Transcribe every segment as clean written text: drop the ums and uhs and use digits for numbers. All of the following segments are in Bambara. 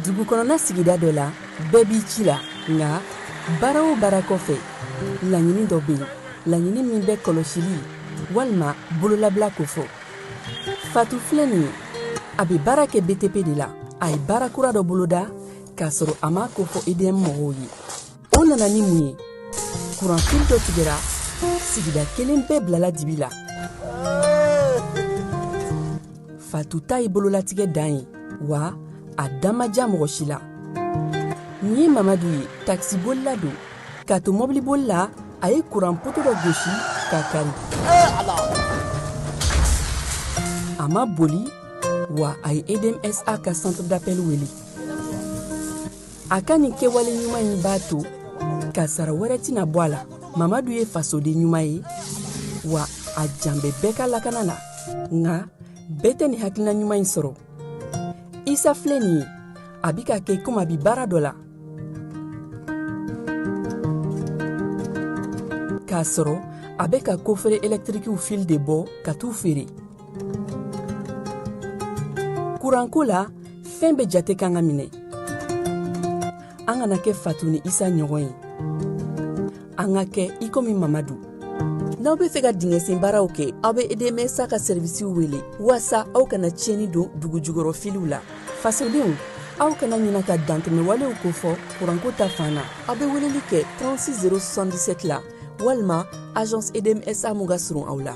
Dugu kɔnɔna sigida dɔ la, bɛɛ b'i ci la, nka baara o baara kɔfɛ, laɲini dɔ bɛ yen, laɲini min bɛ kɔlɔsili walima bololabila kofɔ. Fatu filɛ nin ye, a bɛ baara kɛ BTP de la. A ye baara kura dɔ boloda k'a sɔrɔ a m'a kofɔ EDM mɔgɔw ye. O nana ni mun ye? Kuranfili dɔ tigɛra, sigida kelen bɛɛ bilala dibi la. Fatu ta ye bololatigɛ dan ye, wa a da ma diya mɔgɔ si la. Nin ye Mamadu ye, takisibolila don. K'a to mɔbiliboli la, a ye kuran poto dɔ gosi k'a kari. A ma boli, wa a ye EDMSA ka centre d'appel wele. A ka nin kɛwale ɲuman in b'a to kasara wɛrɛ tɛna bɔ a la. Mamadu ye fasoden ɲuman ye, wa a jan bɛ bɛɛ ka lakana la. Nka bɛɛ tɛ nin hakilina ɲuman in sɔrɔ. Isa filɛ nin ye, a bɛ ka kɛ komi a bɛ baara dɔ la, k'a sɔrɔ a bɛ ka kofere ɛlɛtirikiw fili de bɔ ka t'u feere. Kuranko la, fɛn bɛɛ jate kan ka minɛ. An kana kɛ Fatu ni Isa ɲɔgɔn ye, an ka kɛ i komi Mamadu. N'aw bɛ fɛ ka dingɛsen baaraw kɛ, aw bɛ EDMSA ka sɛrivisiw wele waasa aw kana tiɲɛni don dugu jukɔrɔ filiw la. Fasodenw, aw kana ɲina ka dantɛmɛwalew kofɔ kuranko ta fan na. Aw bɛ weleli kɛ 36 077 la walima agence EDMSA mun ka surun aw la.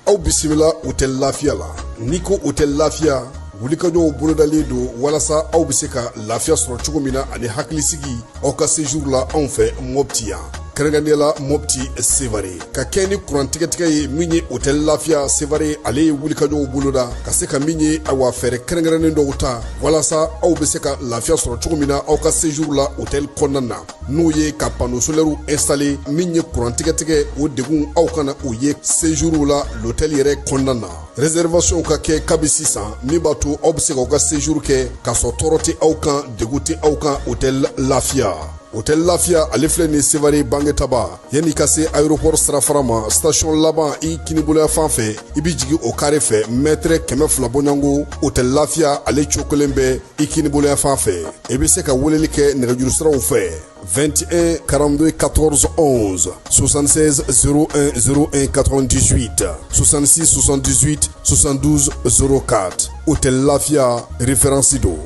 Aw bisimila Hôtel Lafiya la. N'i ko Hôtel Lafiya, wulikajɔw bolodalen don walasa aw bɛ se ka lafiya sɔrɔ cogo min na ani hakilisigi aw ka séjour la anw fɛ Mopti yan, kɛrɛnkɛrɛnnenya la Mopti Sevare. Ka kɛ ni kuran tigɛtigɛ ye, min ye Hôtel Lafiya Sevare, ale ye wulikajɔw boloda ka se ka min ye, awa, fɛɛrɛ kɛrɛnkɛrɛnnen dɔw ta walasa aw bɛ se ka lafiya sɔrɔ cogo min na aw ka séjour la hôtel kɔnɔna na, n'o ye ka panneau solaire installer. Min ye kuran tigɛtigɛ, o degun aw kana o ye séjour la l'hôtel yɛrɛ kɔnɔna na. Réservation ka kɛ kabi sisan, min b'a to aw bɛ se k'aw ka séjour kɛ k'a sɔrɔ tɔɔrɔ tɛ aw kan, degun tɛ aw kan. Hôtel Lafiya, Hôtel Lafiya, ale filɛ nin Sevare Bangetaba, yanni ka se aéroport sirafara ma, station laban i kiniboloya fan fɛ, i bɛ jigin o carré fɛ, mètre 200 bɔɲɔgɔnko, Hôtel Lafiya ale cogo kelen bɛ i kiniboloya fan fɛ. I bɛ se ka weleli kɛ nɛgɛjuru siraw fɛ: 21 42 14 11, 76 01 01 98, 66 78 72 04. Hôtel Lafiya, référence don.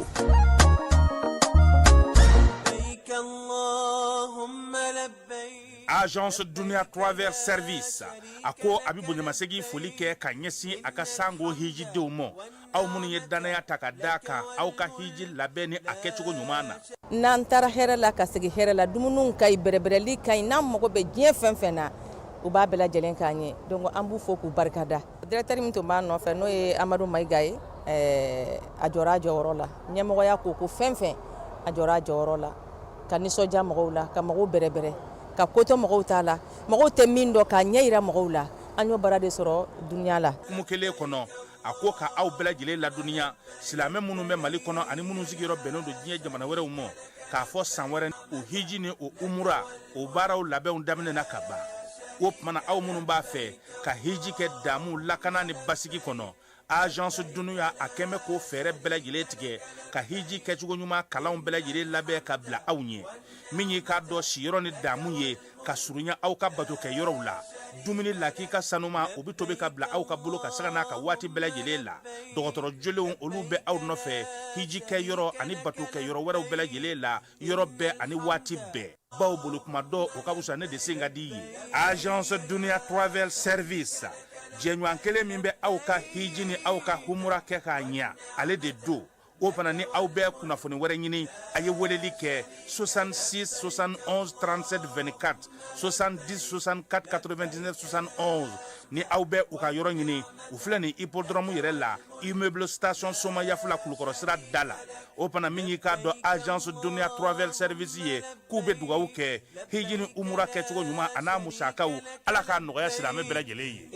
Agence Dunia Travel Service a ko a bɛ bonyamasegin foli kɛ ka ɲɛsin a ka sango hijidenw ma, aw minnu ye dannaya ta ka da kan aw ka hiji labɛn ni a kɛcogo ɲuman na. N'an taara hɛrɛ la ka segin hɛrɛ la, dumuniw ka ɲi, bɛrɛbɛrɛli ka ɲi. N'an mago bɛ diɲɛ fɛn fɛn na, u b'a bɛɛ lajɛlen k'an ye. Donc an b'u fo k'u barikada. Directeur min tun b'an nɔfɛ, n'o ye Amadu Mayiga ye, a jɔra a jɔyɔrɔ la. Ɲɛmɔgɔya ko ko fɛn fɛn, a jɔra a jɔyɔrɔ la ka nisɔndiya mɔgɔw la, ka mɔgɔw bɛrɛbɛrɛ, ka kotɔ mɔgɔw t'a la, mɔgɔw tɛ min dɔn, k'a ɲɛ yira mɔgɔw la. An y'o baara de sɔrɔ dunuya la. Hukumu kelen kɔnɔ, a ko ka aw bɛɛ lajɛlen ladɔnniya, silamɛ minnu bɛ Mali kɔnɔ ani minnu sigiyɔrɔ bɛnnen don diɲɛ jamana wɛrɛw ma, k'a fɔ san wɛrɛ o hiji ni o umura o baaraw labɛnw daminɛna ka ban. O tuma na, aw minnu b'a fɛ ka hiji kɛ damu, lakana ni basigi kɔnɔ, Agence Dunuya a kɛn bɛ k'o fɛɛrɛ bɛɛ lajɛlen tigɛ ka hiji kɛcogo ɲuman kalanw bɛɛ lajɛlen labɛn ka bila aw ɲɛ. Min y'i k'a dɔn siyɔrɔ ni damu ye ka surunya aw ka bato kɛ yɔrɔw la, dumuni lakika sanuma, o bɛ tobi ka bila aw ka bolo ka sanga n'a ka waati bɛɛ lajɛlen la. Dɔgɔtɔrɔ jolenw, olu bɛ aw nɔfɛ hiji kɛ yɔrɔ ani bato kɛ yɔrɔ wɛrɛw bɛɛ lajɛlen la, yɔrɔ bɛɛ ani waati bɛɛ, baw bolo kuma dɔ o ka fisa ne de sen ka di ye. Agence Dunia Travel Service, jɛɲɔgɔn kelen min bɛ aw ka hiji ni aw ka humura kɛ k'a ɲɛ, ale de don. O fana ni aw bɛ kunnafoni wɛrɛ ɲini, a ye weleli kɛ 66 71 37 24, 70 64 99 71. Ni aw bɛ u ka yɔrɔ ɲini, u filɛ nin hippodrome yɛrɛ la, immeuble station Somayaf la, Kulukɔrɔ sira da la. O fana min y'i k'a dɔn agence Dunia Travel Service ye, k'u bɛ dugawu kɛ hiji ni umura kɛcogo ɲuman a n'a musakaw, Ala k'a nɔgɔya silamɛ bɛɛ lajɛlen ye.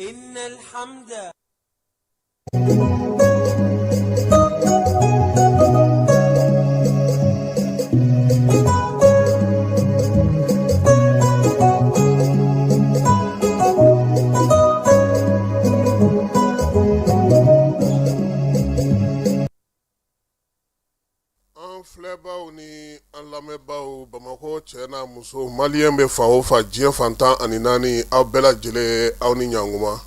An filɛbaw ni an lamɛnbaw, Bamakɔ cɛ n'a muso, maliyɛn bɛ fan o fan diɲɛ fan 14, aw bɛɛ lajɛlen aw ni ɲankuma.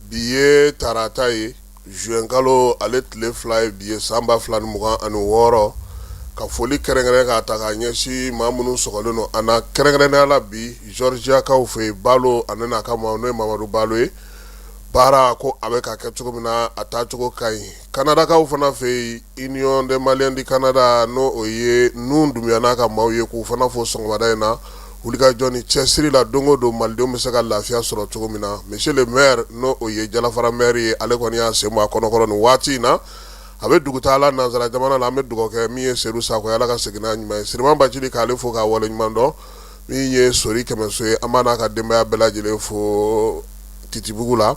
Bi ye tarata ye, juin kalo ale tile 2 ye bi ye, san 2026. Ka foli kɛrɛnkɛrɛn k'a ta k'a ɲɛsin maa minnu sɔgɔlen don an na, kɛrɛnkɛrɛnnenya la bi Georgiakaw fɛ yen, Balo ale n'a ka maaw, n'o ye Mamadu Balo ye. Baara ko a bɛ ka kɛ cogo min na, a taacogo ka ɲi. Kanadakaw fana fɛ yen, Union des Maliens du Canada, n'o o ye Nuhun Dunbiya n'a ka maaw ye, k'u fana fo sɔgɔmada in na wulikajɔ ni cɛsiri la don o don malidenw bɛ se ka lafiya sɔrɔ cogo min na. Monsieur le maire, n'o o ye Jalafara maire ye, ale kɔni y'a sen bɔ a kɔnɔkɔrɔ nin waati in na, a bɛ dugutaa la nansara jamana la. An bɛ dugawu kɛ min ye Sedu Sakɔ ye, Ala ka segin n'a ɲuman ye. Siriman Bacili k'ale fo k'a waleɲuman dɔn. Min ye Sori Kɛmɛso ye, an b'a n'a ka denbaya bɛɛ lajɛlen fo Titibugu la,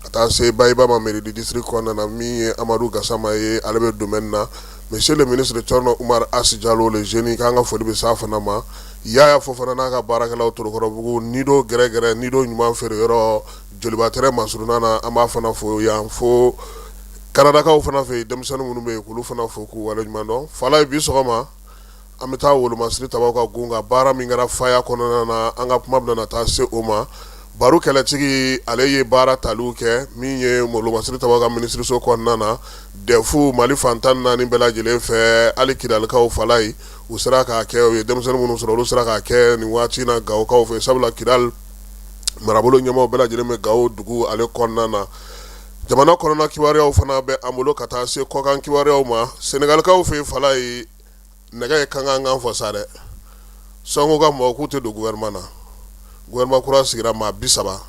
ka taa se Bayiba ma mairie du district kɔnɔna na. Min ye Amadu Gasama ye, ale bɛ domaine na. Monsieur le ministre Thierno Oumar As Jalo le jeune, k'an ka foli bɛ s'a fana ma. Yaya Fofana n'a ka baarakɛlaw Torokɔrɔbugu, Nido gɛrɛgɛrɛ, Nido ɲuman feere yɔrɔ Joliba tɛrɛn masurunna na, an b'a fana fo yan. Fo Kanadakaw fana fɛ yen, denmisɛnnin minnu bɛ yen, k'olu fana fo k'u waleɲuman dɔn. Falaye, bi sɔgɔma an bɛ taa wolomasiri tabaw ka gun kan. Baara min kɛra faya kɔnɔna na, an ka kuma bɛna taa se o ma. Baro kɛlɛtigi, ale ye baara taliw kɛ min ye wolomasiri tabaw ka minisiriso kɔnɔna na. DEF Mali fan 14 bɛɛ lajɛlen fɛ, hali Kidalikaw, Falaye, u sera k'a kɛ. U ye denmisɛnnin minnu sɔrɔ, olu sera k'a kɛ nin waati na Gawokaw fɛ, sabula Kidali marabolo ɲɛmaaw bɛɛ lajɛlen bɛ Gawo dugu ale kɔnɔna na. Jamana kɔnɔna kibaruyaw fana bɛ an bolo, ka taa se kɔkan kibaruyaw ma. Senegalikaw fɛ, Falaye, nɛgɛ ye kankan kan fɔ sa dɛ. Sonko ka mɔgɔw k'u tɛ don gouvernement na. Gouvernement kura sigira, maa 30.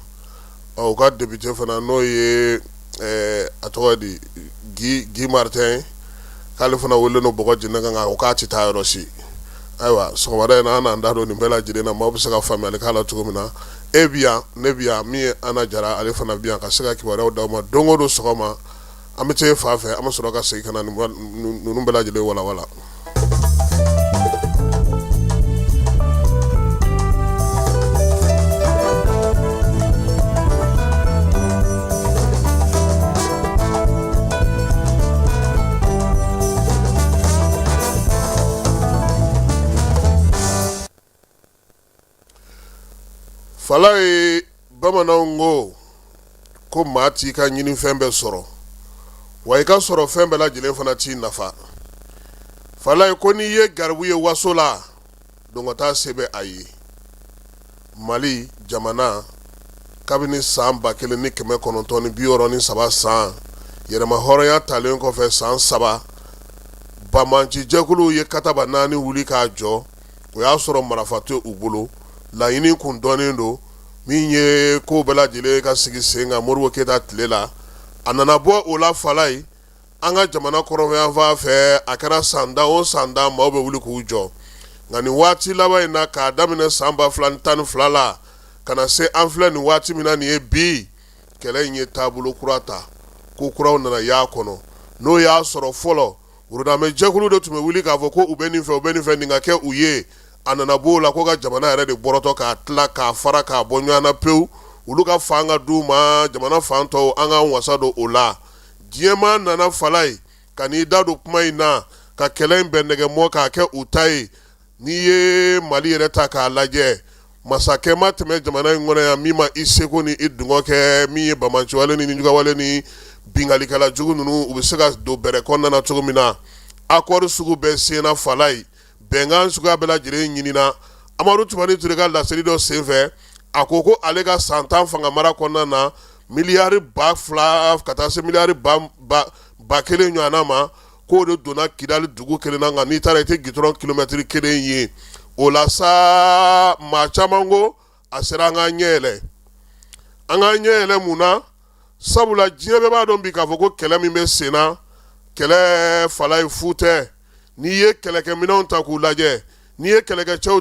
Ɔ, u ka député fana, n'o ye a tɔgɔ di, Guy Martin, k'ale fana welelen don bɔgɔ jeni kan, o k'a tɛ taa yɔrɔ si. Ayiwa, sɔgɔmada in na, an n'an da don nin bɛɛ lajɛlen na, maaw bɛ se ka faamuyali k'a la cogo min na. E bi yan, ne bi yan, min ye Ana Jara, ale fana bi yan ka se ka kibaruyaw d'aw ma don o don sɔgɔma. An bɛ taa fan fɛ, an bɛ sɔrɔ ka segin ka na ninnu bɛɛ lajɛlen walawala. Falaye, bamananw ko ko maa t'i ka ɲinifɛn bɛɛ sɔrɔ, wa i ka sɔrɔ fɛn bɛɛ lajɛlen fana t'i nafa. Falaye, ko n'i ye garibu ye waso la, dɔnkɔtaa se bɛ a ye. Mali jamana, kabini san 1963 san yɛrɛmahɔrɔnya talen kɔfɛ, san 3, banbaanci jɛkuluw ye kataba naani wuli k'a jɔ. O y'a sɔrɔ marifa tɛ u bolo, laɲini kun dɔnnen don, min ye ko bɛɛ lajɛlen ka sigi sen kan Modibo Keyita tile la. A nana bɔ o la, Falaye, an ka jamana kɔrɔnyanfan fɛ, a kɛra san tan o san tan, maaw bɛ wuli k'u jɔ. Nka nin waati laban in na, k'a daminɛ san 2012 la ka na se an filɛ nin waati min na nin ye bi, kɛlɛ in ye taabolo kura ta, ko kuraw nana y'a kɔnɔ. N'o y'a sɔrɔ fɔlɔ Worodamɛ jɛkulu de tun bɛ wuli k'a fɔ ko u bɛ nin fɛ, u bɛ nin fɛ, nin ka kɛ u ye. A nana b'o la ko ka jamana yɛrɛ de bɔrɔtɔ k'a tila k'a fara k'a bɔ ɲɔgɔn na pewu, olu ka fan ka d'u ma, jamana fan tɔw an k'an wasa don o la. Diɲɛmaa nana, Falaye, ka n'i da don kuma in na, ka kɛlɛ in bɛn nɛgɛmɔ k'a kɛ u ta ye. N'i ye Mali yɛrɛ ta k'a lajɛ, masakɛ ma tɛmɛ jamana in kɔnɔ yan min ma i seko ni i dungɔ kɛ min ye banbaanciwale ni nijuguyawale ni binkalikɛla jugu ninnu, u bɛ se ka don bɛrɛ kɔnɔna na cogo min na. Accord sugu bɛɛ senna, Falaye, bɛnkan suguya bɛɛ lajɛlen ɲinina. Amadu Tumani Ture ka laseli dɔ senfɛ, a ko ko ale ka san 10 fanga mara kɔnɔna na, miliyari 2000 ka taa se miliyari 1000 ɲɔgɔnna ma. Ko k'o de donna Kidali dugu kelen na, nka n'i taara i tɛ gitɔrɔn kilomɛtiri kelen ye. O la sa, maa caman ko a sera an k'an ɲɛ yɛlɛ, an k'an ɲɛ yɛlɛ mun na? Sabula diɲɛ bɛɛ b'a dɔn bi k'a fɔ ko kɛlɛ min bɛ sen na, kɛlɛ fala ye fu tɛ. N'i ye kɛlɛkɛminɛnw ta k'u lajɛ, n'i ye kɛlɛkɛcɛw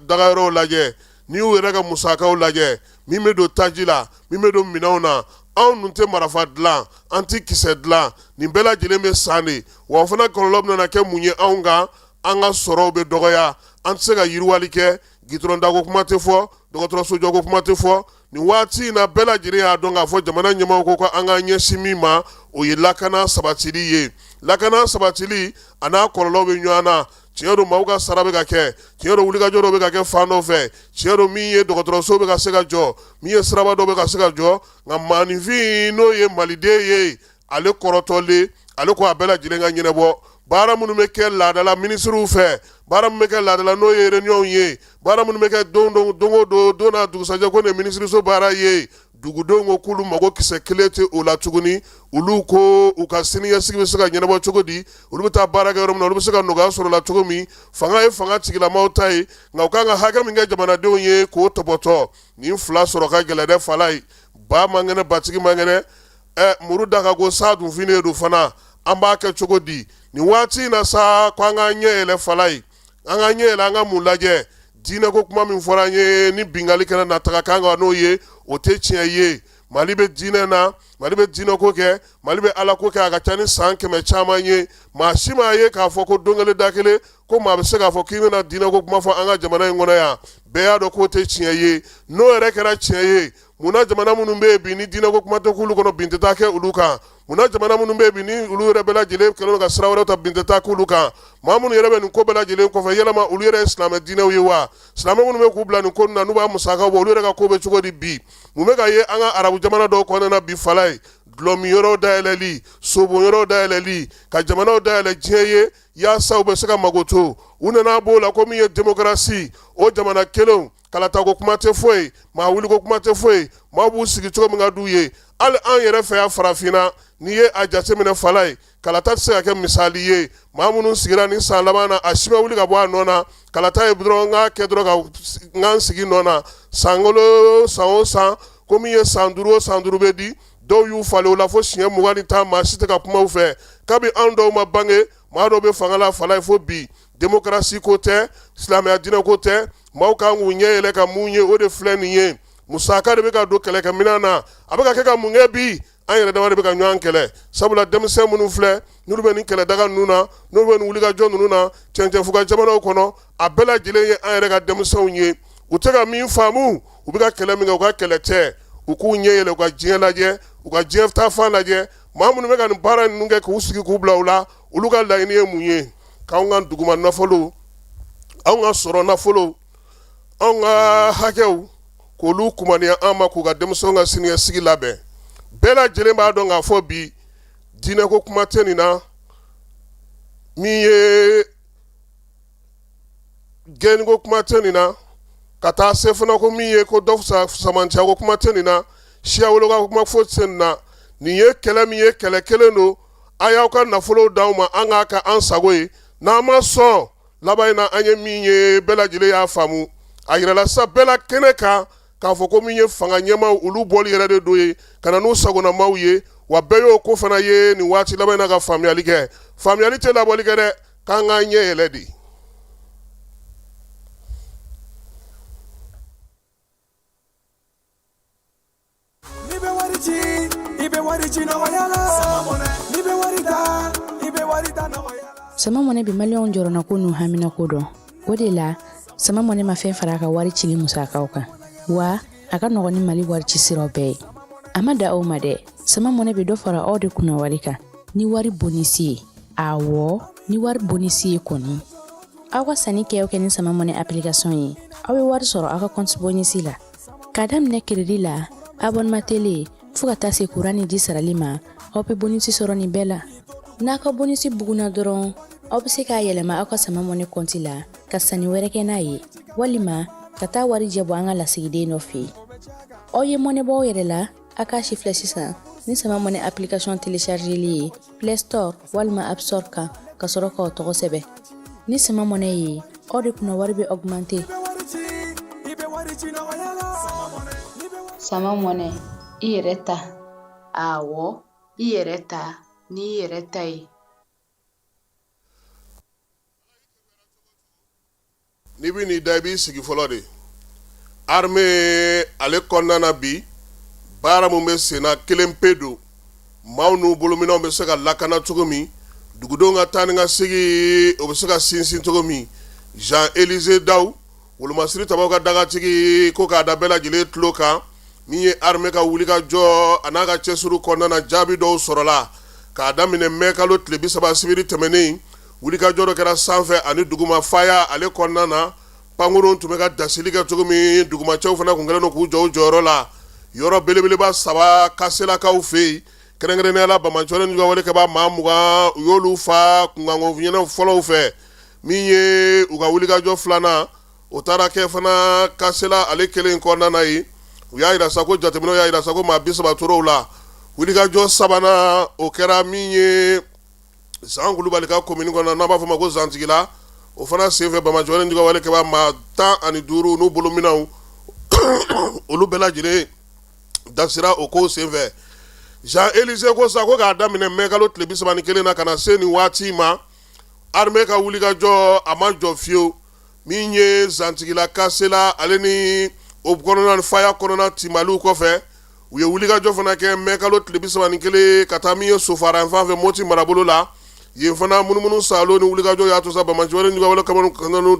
dagayɔrɔw lajɛ, n'i y'u yɛrɛ ka musakaw lajɛ, min bɛ don taji la, min bɛ don minɛnw na, anw dun tɛ marifa dilan, an tɛ kisɛ dilan, nin bɛɛ lajɛlen bɛ san de. Wa o fana kɔlɔlɔ bɛna kɛ mun ye anw kan? An ka sɔrɔw bɛ dɔgɔya, an tɛ se ka yiriwali kɛ, gitɔrɔn dako kuma tɛ fɔ, dɔgɔtɔrɔsojɔko kuma tɛ fɔ. Nin waati in na, bɛɛ lajɛlen y'a dɔn k'a fɔ jamana ɲɛmaaw ko ko an k'an ɲɛsin min ma, o ye lakana sabatili ye. Lakana sabatili a n'a kɔlɔlɔ bɛ ɲɔgɔn na. Tiɲɛ don, maaw ka sara bɛ ka kɛ, tiɲɛ don, wulikajɔ dɔw bɛ ka kɛ fan dɔ fɛ, tiɲɛ don, min ye dɔgɔtɔrɔso bɛ ka se ka jɔ, min ye siraba dɔ bɛ ka se ka jɔ, nka maaninfin, n'o ye maliden ye, ale kɔrɔtɔlen, ale ko a bɛɛ lajɛlen ka ɲɛnabɔ. Baara minnu bɛ kɛ laadala minisiriw fɛ, baara minnu bɛ kɛ laadala, n'o ye réunion ye, baara minnu bɛ kɛ don don o don, don n'a dugusajɛ, ko nin minisiriso baara ye, dugudenw ko k'olu mago kisɛ kelen tɛ o la tuguni. Olu ko u ka siniɲɛsigi bɛ se ka ɲɛnabɔ cogo di? Olu bɛ taa baara kɛ yɔrɔ min na, olu bɛ se ka nɔgɔya sɔrɔ la cogo min? Fanga ye fanga tigilamaw ta ye, nka u kan ka hakɛ min kɛ jamanadenw ye k'o tɔpɔtɔ. Nin fila sɔrɔ ka gɛlɛn dɛ. Fala ye ba man kɛnɛ, batigi man kɛnɛ, ɛ muru da ka go, sa dun finen don fana. An b'a kɛ cogo di nin waati in na sa? Ko an k'an ɲɛ yɛlɛ, fala ye, an k'an ɲɛ yɛlɛ, an ka mun lajɛ? Diinɛ ko kuma min fɔra an ye ni binkanni kɛra na taga kan kan, n'o ye, o tɛ tiɲɛ ye. Mali bɛ diinɛ na, Mali bɛ diinɛ ko kɛ, Mali bɛ Ala ko kɛ, a ka ca ni san 100 caman ye. Maa si m'a ye k'a fɔ ko don kelen da kelen ko maa bɛ se k'a fɔ k'i bɛna diinɛ ko kuma fɔ an ka jamana in kɔnɔ yan. Bɛɛ y'a dɔn k'o tɛ tiɲɛ ye. N'o yɛrɛ kɛra tiɲɛ ye, munna jamana minnu bɛ yen bi ni diinɛ ko kuma tɛ k'olu kɔnɔ, bin tɛ taa kɛ olu kan? Munna jamana minnu bɛ yen bi ni olu yɛrɛ bɛɛ lajɛlen kɛlen don ka sira wɛrɛw ta, bin tɛ taa k'olu kan? Maa minnu yɛrɛ bɛ nin ko bɛɛ lajɛlen kɔfɛ, yalama olu yɛrɛ ye silamɛ diinɛw ye wa? Silamɛ minnu bɛ k'u bila nin ko na, n'u b'a musakaw bɔ, olu yɛrɛ ka ko bɛ cogo di bi? Mun bɛ ka ye an ka arabu jamana dɔw kɔnɔna na bi, fala ye? Dulɔminyɔrɔw dayɛlɛli, sobonyɔrɔw dayɛlɛli, ka jamanaw dayɛlɛ diɲɛ ye yaasa u bɛ se ka mago to. U nana b'o la ko min ye démocratie, o jamana kelenw, kalatako kuma tɛ foyi, maa wuliko kuma tɛ foyi, maa b'u sigi cogo min ka d'u ye. Hali an yɛrɛ fɛ yan farafinna, n'i ye a jateminɛ, fala ye, kalata tɛ se ka kɛ misali ye. Maa minnu sigira ni san laban na, a si ma wuli ka bɔ a nɔ na. Kalata ye dɔrɔn n k'a kɛ dɔrɔn ka n ka n sigi nɔ na. Sankolo san o san, ko min ye san 5 o san 5 bɛ di, dɔw y'u falen o la fo siɲɛ 20 ni, maa si tɛ ka kuma u fɛ. Kabi anw dɔw ma bange, maa dɔw bɛ fanga la, fala ye, fo bi. Démocratie ko tɛ, silamɛya diinɛ ko tɛ. Maaw kan k'u ɲɛ yɛlɛ ka mun ye? O de filɛ nin ye. Musaka de bɛ ka don kɛlɛkɛminɛn na, a bɛ ka kɛ ka mun kɛ bi? An yɛrɛ dama de bɛ ka ɲɔgɔn kɛlɛ, sabula denmisɛn minnu filɛ, n'olu bɛ nin kɛlɛdaga ninnu na, n'olu bɛ nin wulikajɔ ninnu na cɛncɛnfuga jamanaw kɔnɔ, a bɛɛ lajɛlen ye an yɛrɛ ka denmisɛnw ye. U tɛ ka min faamu, u bɛ ka kɛlɛ min kɛ, u ka kɛlɛ tɛ. U k'u ɲɛ yɛlɛ, u ka diɲɛ lajɛ, u ka diɲɛ taafan lajɛ. Maa minnu bɛ ka nin baara ninnu kɛ, k'u sigi k'u bila u la, olu ka laɲini ye mun ye? K'anw ka duguma nafolo, anw ka sɔrɔ nafolo, anw ka hakɛw, k'olu kumaniya an ma, k'u ka denmisɛnw ka siniɲɛsigi labɛn. Bɛɛ lajɛlen b'a dɔn k'a fɔ bi diinɛko kuma tɛ nin na, min ye gɛnniko kuma tɛ nin na, ka taa se fana ko min ye ko dɔ samanciya ko kuma tɛ nin na, siya woloka ko kuma foyi tɛ nin na. Nin ye kɛlɛ min ye, kɛlɛ kelen don. A y'aw ka nafolo d'anw ma, an k'a kɛ an sago ye. N'an ma sɔn, laban in na, an ye min ye, bɛɛ lajɛlen y'a faamu. A yirala sa bɛɛ la kɛnɛ kan k'a fɔ ko min ye fanga ɲɛmaaw, olu bɔli yɛrɛ de don ye ka na n'u sagonamaw ye. Wa bɛɛ y'o ko fana ye nin waati laban in na ka faamuyali kɛ. Faamuyali tɛ labɔli kɛ dɛ, k'an k'an ɲɛ yɛlɛ de. N'i bɛ wari ci, i bɛ wari ci nɔgɔya la. N'i bɛ wari ta, i bɛ wari ta nɔgɔya la. Sama Mɔnɛ bɛ maliyɛnw jɔrɔnako n'u haminako dɔn. O de la, Sama Mɔnɛ ma fɛn fara a ka wari cili musakaw kan, wa a ka nɔgɔn ni Mali wari ci siraw bɛɛ ye. A ma da aw ma dɛ, Sama Mɔnɛ bɛ dɔ fara aw de kunna wari kan ni wari bonisi ye. Awɔ, ni wari bonisi ye kɔni. Aw ka sanni kɛ o kɛ ni Sama Mɔnɛ application ye, aw bɛ wari sɔrɔ aw ka compte bonisi la. K'a daminɛ crédit la, abonnement télé, fo ka taa se kuran ni ji sarali ma, aw bɛ bonisi sɔrɔ nin bɛɛ la. N'a ka bonisi bugunna dɔrɔn, aw bɛ se k'a yɛlɛma aw ka Sama Mɔnɛ kɔnti la ka sanni wɛrɛ kɛ n'a ye, walima ka taa warijɛ bɔ an ka lasigiden dɔ fɛ yen. Aw ye mɔnɛ bɔ aw yɛrɛ la, a k'a si filɛ sisan. Ni Sama Money application téléchargeli ye Play Store walima App Store kan ka sɔrɔ k'aw tɔgɔ sɛbɛn. Ni Sama Money ye, aw de kunna wari bɛ augmenter. Sama Money, i yɛrɛ ta. Awɔ, i yɛrɛ ta n'i yɛrɛ ta ye. N'i bɛ n'i da i b'i sigi fɔlɔ de. Armée ale kɔnɔna na bi, baara min bɛ senna kelen pe don, maaw n'u bolominɛnw bɛ se ka lakana cogo min, dugudenw ka taa ni ka segin o bɛ se ka sinsin cogo min. Jean Élisée Daw, wolomasiri tabaw ka dagatigi, ko k'a da bɛɛ lajɛlen tulo kan, min ye armée ka wulikajɔ a n'a ka cɛsiri kɔnɔna na, jaabi dɔw sɔrɔla k'a daminɛ mɛ kalo tile 30 sibiri tɛmɛnen. Wulikajɔ dɔ kɛra sanfɛ ani duguma faya ale kɔnɔna na. Pankurun tun bɛ ka dasili kɛ cogo min, dugumacɛw fana tun kɛlen don k'u jɔ u jɔyɔrɔ la yɔrɔ belebeleba saba kaselakaw fɛ yen, kɛrɛnkɛrɛnnenya la banbaanciwale ni juguya maa 20, u y'olu fa kunkanko ɲɛnɛ fɔlɔw fɛ. Min ye u ka wulikajɔ filanan, o taara kɛ fana kasela ale kelen kɔnɔna na yen. U y'a jira sa ko jateminɛw y'a jira sa ko maa 30 tor'o la. Wulikajɔ sabanan, o kɛra min ye Zan Kulubali ka commune kɔnɔ, n'a b'a fɔ ma ko Zantigila, o fana senfɛ banbaanciwale ni juguya kɛbaa maa 15 n'u bolominɛnw, olu bɛɛ lajɛlen dasira o ko senfɛ. Jean Élisée ko sa ko k'a daminɛ mɛ kalo tile 31 na ka na se nin waati ma, armée ka wulikajɔ a ma jɔ fiyewu. Min ye Zantigila, Kasela ale ni o kɔnɔna faya kɔnɔna tinbaliw kɔfɛ, u ye wulikajɔ fana kɛ mɛ kalo tile 31 ka taa min ye Sofara fan fɛ Moti marabolo la. Yen fana munumunu salo ni wulikajɔ y'a to sa banbaanciwale ni juguya wale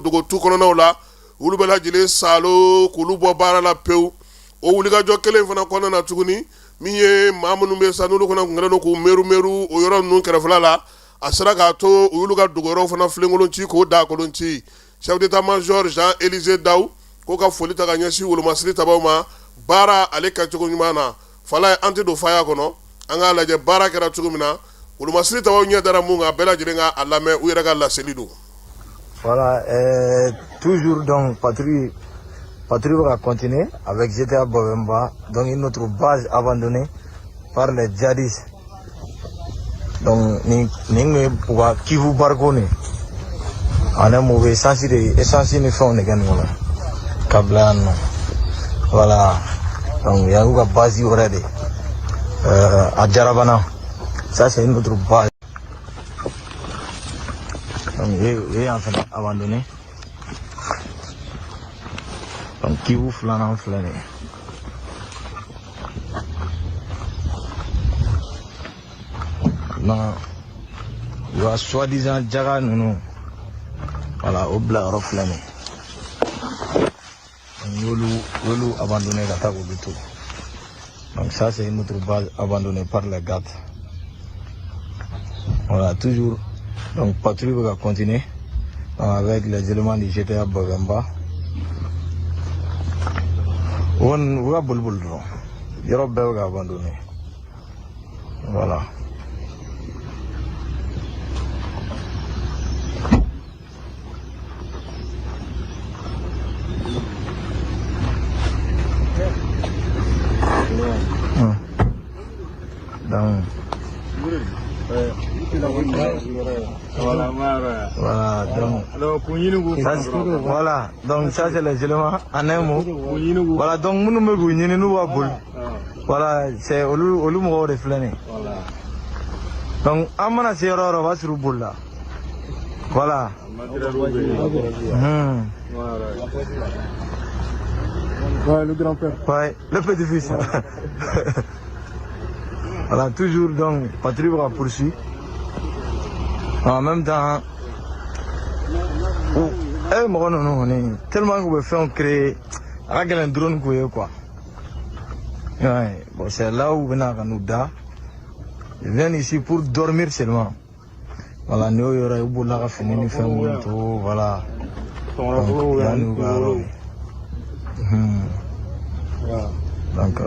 dogo tu kɔnɔnaw la, olu bɛɛ lajɛlen salo k'olu bɔ baara la pewu. O wulikajɔ kelen fana kɔnɔna na tuguni, min ye maa minnu bɛ sa n'olu fana tun kɛlen don k'u meru o yɔrɔ ninnu kɛrɛfɛla la, a sera k'a to u y'olu ka dogoyɔrɔw fana filenkolon ci k'o dakolon ci. Chef d'état-major Jean Élisée Daw ko ka foli ta ka ɲɛsin wolomasiri tabaw ma baara ale kɛcogo ɲuman na. Fala an tɛ don faya kɔnɔ, an k'a lajɛ baara kɛra cogo min na, wolomasiri tabaw ɲɛ dara mun kan, bɛɛ lajɛlen ka a lamɛn, u yɛrɛ ka laseli don. Voilà, toujours donc patrouille, patrouille va continuer avec GTA Babemba, donc une autre base abandonnée par les djihadistes. Donc nin nin ye u ka Kivu bariko nin ani mun bɛ essence de, essence ni fɛnw de kɛ nin kɔnɔ ka bila yan nɔ. Voilà, donc yan y'u ka base wɛrɛ de à Jarabana. Ça, c'est une autre base. Donc u ye yan fɛnɛ abandonné. Donc Kivu filanan filɛ nin ye. Non, u ka soi-disant jaga ninnu, voilà, o bila yɔrɔ filɛ nin ye. U y'olu abandonné ka taa k'olu to. Donc ça, c'est une autre base abandonnée par les GAT. Voilà, toujours donc patrouille bɛ ka continuer avec les éléments du GTA Babemba. O kɔni, u ka boli boli dɔrɔn, yɔrɔ bɛɛ bɛ ka abandonné. Voilà. Donc, voilà, donc, ça, voilà, donc ça c'est les éléments en un mot. Voilà, donc minnu bɛ k'u ɲini n'u b'a boli. Voilà, c'est olu olu mɔgɔw de filɛ nin ye. Donc an mana se yɔrɔ o yɔrɔ, o b'a sɔrɔ u bolila. Voilà. Ouais, le grand-père. Ouais, le petit-fils. Voilà, toujours donc, patrouille va poursuivre. En même temps, eh, mɔgɔ ninnu kɔni, tellement k'u bɛ fɛnw créer, a ka gɛlɛn drone k'u ye quoi. Ouais, bon, c'est là où u bɛna ka n'u da. Ils viennent ici pour dormir seulement. Voilà, nin y'o yɔrɔ ye, u bolila ka fini ni fɛn minnu to, voilà. Donc, yan y'u ka yɔrɔ ye. Donc,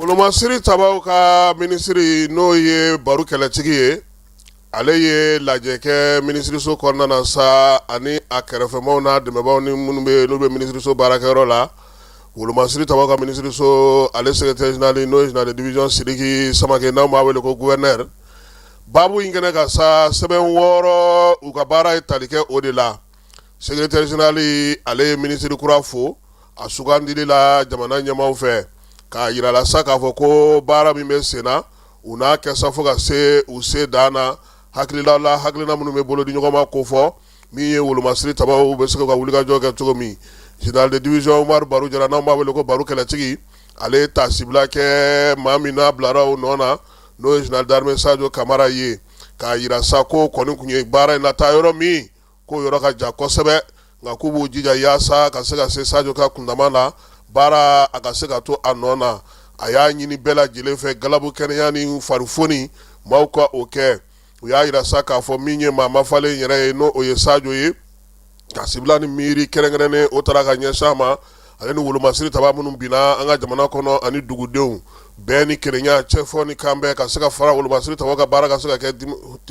Wolomasiri tabaw ka minisiri n'o ye Baru Kɛlɛtigi ye, ale ye lajɛ kɛ minisiriso kɔnɔna na sa ani a kɛrɛfɛmaw n'a dɛmɛbaaw ni minnu bɛ n'u bɛ minisiriso baarakɛyɔrɔ la. Wolomasiri tabaw ka minisiriso ale secrétaire général n'o ye général de division Sidiki Samake, n'aw b'a wele ko gouverneur, baabu in kɛnɛ kan sa, sɛbɛn 6 u ka baara ye tali kɛ o de la. Secrétaire général ale ye minisiri kura fo a sugandili la jamana ɲɛmaaw fɛ, k'a jira la sa k'a fɔ ko baara min bɛ sen na, u n'a kɛ sa fo ka se u se dan na. Hakilila la, hakilina minnu bɛ bolo di ɲɔgɔn ma ko fɔ min ye wolomasiri tabaw bɛ se ka wulikajɔ kɛ cogo min. Général de division Umaru Baru Jara, n'anw b'a wele ko Baru Kɛlɛtigi, ale ye taasibila kɛ maa min n'a bilara o nɔ na, n'o ye général d'armée Sajo Kamara ye, k'a jira sa ko kɔni tun ye baara in lataa yɔrɔ min, k'o yɔrɔ ka jan kosɛbɛ, nka k'u b'u jija yaasa ka se ka se Sajo ka kundama na, baara a ka se ka to a nɔ na. A y'a ɲini bɛɛ lajɛlen fɛ, galabu kɛnɛya ni farifoni maaw ka o kɛ. U y'a jira sa k'a fɔ min ye maa mafalen yɛrɛ ye, n'o o ye Sajo ye, taasibila ni miiri kɛrɛnkɛrɛnnen o taara ka ɲɛsin a ma, ale ni wolomasiri taba minnu binna an ka jamana kɔnɔ ani dugudenw bɛɛ ni kelenya cɛfɔ ni kanbɛn ka se ka fara wolomasiri taba ka baara ka se ka kɛ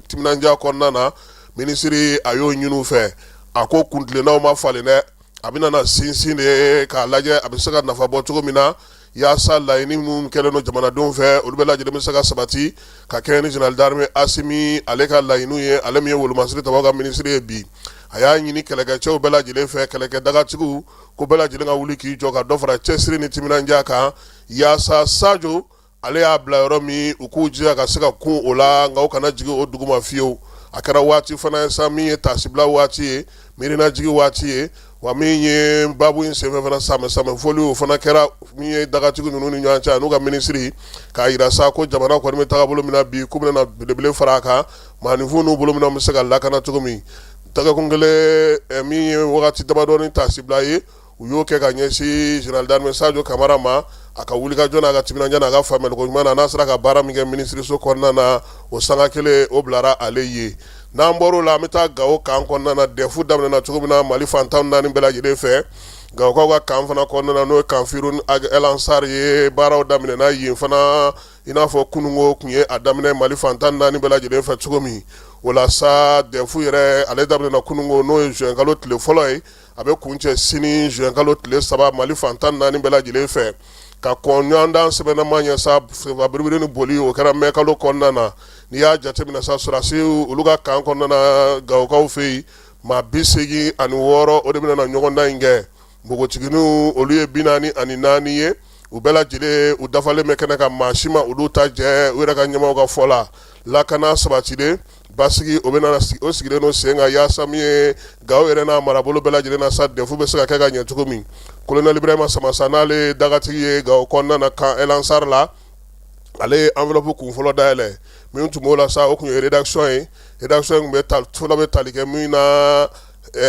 timinandiya kɔnɔna na. Minisiri a y'o ɲini u fɛ. A ko kuntilennaw ma falen dɛ, a bɛna na sinsin de k'a lajɛ a bɛ se ka nafa bɔ cogo min na, yaasa laɲini minnu kɛlen don jamanadenw fɛ, olu bɛɛ lajɛlen bɛ se ka sabati ka kɛɲɛ ni général d'armée Asimi ale ka laɲiniw ye, ale min ye wolomasiri tabaw ka minisiri ye bi. A y'a ɲini kɛlɛkɛcɛw bɛɛ lajɛlen fɛ, kɛlɛkɛ dagatigiw, ko bɛɛ lajɛlen ka wuli k'i jɔ ka dɔ fara cɛsiri ni timinandiya kan, yaasa Sajo ale y'a bila yɔrɔ min, u k'u jija ka se ka kun o la, nka u kana jigin o duguma fiyewu. A kɛra waati fana ye sa min ye taasibila waati ye, miirinajigi waati ye, wa min ye baabu in senfɛ fana, samɛ samɛ foli o fana kɛra min ye dagatigi ninnu ni ɲɔgɔn cɛ n'u ka minisiri, k'a jira sa ko jamana kɔni bɛ tagabolo min na bi, k'u bɛna na belebele fara a kan, maaninfin n'u bolominɛnw bɛ se ka lakana cogo min. Tɛgɛkun kelen min ye wagati damadɔni taasibila ye, u y'o kɛ ka ɲɛsin général d'armée Sajo Kamara ma, a ka wulikajɔ n'a ka timinandiya n'a ka faamuyaliko ɲuman na, n'a sera ka baara min kɛ minisiriso kɔnɔna na, o sanga kelen o bilara ale ye. N'an bɔr'o la, an bɛ taa Gawo camp kɔnɔna na. DEF daminɛna cogo min na Mali fan 14 bɛɛ lajɛlen fɛ, Gawokaw ka camp fana kɔnɔna na, n'o ye camp Firoun Ag El Ansar ye, baaraw daminɛna yen fana i n'a fɔ kununko tun ye a daminɛ Mali fan 14 bɛɛ lajɛlen fɛ cogo min. O la sa, DEF yɛrɛ ale daminɛna kununko, n'o ye juin kalo tile fɔlɔ ye, a bɛ kuncɛ sini juin kalo tile 3 Mali fan 14 bɛɛ lajɛlen fɛ. Ka kɔn ɲɔgɔndan sɛbɛnnama ɲɛ sa, senfa biribiri ni boli, o kɛra mai kalo kɔnɔna na. N'i y'a jateminɛ sa, sɔrɔdasi olu ka camp kɔnɔna na Gawokaw fɛ yen, maa 86 o de bɛna na ɲɔgɔndan in kɛ. Npogotigininw olu ye 44 ye, u bɛɛ lajɛlen u dafalen bɛ kɛnɛ kan, maa si ma olu ta jɛ. U yɛrɛ ka ɲɛmaaw ka fɔ la, lakana sabatilen, basigi o bɛna o sigilen don sen kan, yaasa min ye Gawo yɛrɛ n'a marabolo bɛɛ lajɛlen na sa, DEF bɛ se ka kɛ ka ɲɛ cogo min. Colonel Ibrahima Samasa, n'ale ye dagatigi ye Gawo kɔnɔna na camp El Ansar la, ale ye enveloppe kun fɔlɔ dayɛlɛ. Min tun b'o la sa, o tun ye rédaction ye. Rédaction tun bɛ fɔlɔ bɛ tali kɛ min na,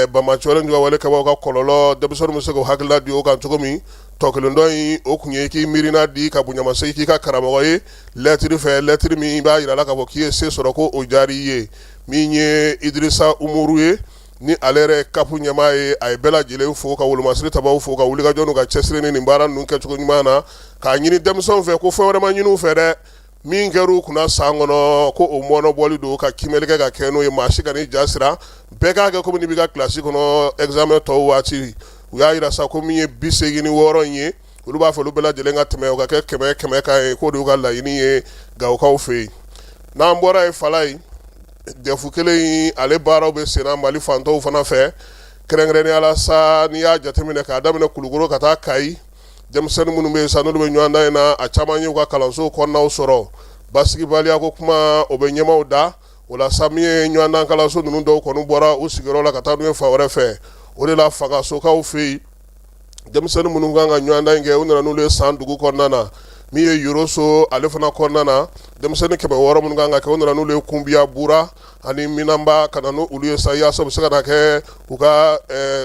banbaanci wale juguya wale kɛbagaw ka kɔlɔlɔ, denmisɛnninw bɛ se k'u hakilila di o kan cogo min. Tɔ kelen dɔ in, o tun ye k'i miirina di ka bonyamasegin k'i ka karamɔgɔ ye lɛtiri fɛ, lɛtiri min b'a jira la k'a fɔ k'i ye se sɔrɔ, ko o diyara i ye. Min ye Idirisa Umaru ye, ni ale yɛrɛ CAP ɲɛmaa ye, a ye bɛɛ lajɛlen fo ka wolomasiri tabaw fo ka wulikajɔ n'u ka cɛsiri ni nin baara ninnu kɛcogo ɲuman na, k'a ɲini denmisɛnw fɛ ko fɛn wɛrɛ ma ɲini u fɛ dɛ, min kɛra u kunna san kɔnɔ, ko o mɔnɔbɔli don, ka kiimɛli kɛ ka kɛ n'o ye. Maa si kan'i ja siran, bɛɛ k'a kɛ komi n'i b'i ka kilasi kɔnɔ examen tɔw waati. U y'a jira sa ko min ye 86 in ye, olu b'a fɛ olu bɛɛ lajɛlen ka tɛmɛ, o ka kɛ 100 100 kan ye, k'o de y'u ka laɲini ye Gawokaw fɛ yen. N'an bɔra yen, Falayi, DEF kelen in ale baaraw bɛ senna Mali fantɔw fana fɛ, kɛrɛnkɛrɛnnenya la sa, n'i y'a jateminɛ k'a daminɛ Kulukoro ka taa Kayi, denmisɛnnin minnu bɛ yen sa, n'olu bɛ ɲɔgɔndan in na, a caman y'u ka kalansow kɔnɔnaw sɔrɔ. Basigibaliya ko kuma o bɛ ɲɛmaaw da o la sa, min ye ɲɔgɔndan kalanso ninnu dɔw kɔni bɔra u sigiyɔrɔ la ka taa n'u ye fan wɛrɛ fɛ. O de la, Fangasokaw fɛ yen, denmisɛnnin minnu kan ka ɲɔgɔndan in kɛ, u nana n'olu ye san dugu kɔnɔna na. Min ye Yoroso ale fana kɔnɔna na, denmisɛnnin 600 minnu kan ka kɛ, u nana n'olu ye Kunbiya, Bura ani Minanba, ka na n'olu ye sa, yaasa u bɛ se ka na kɛ u ka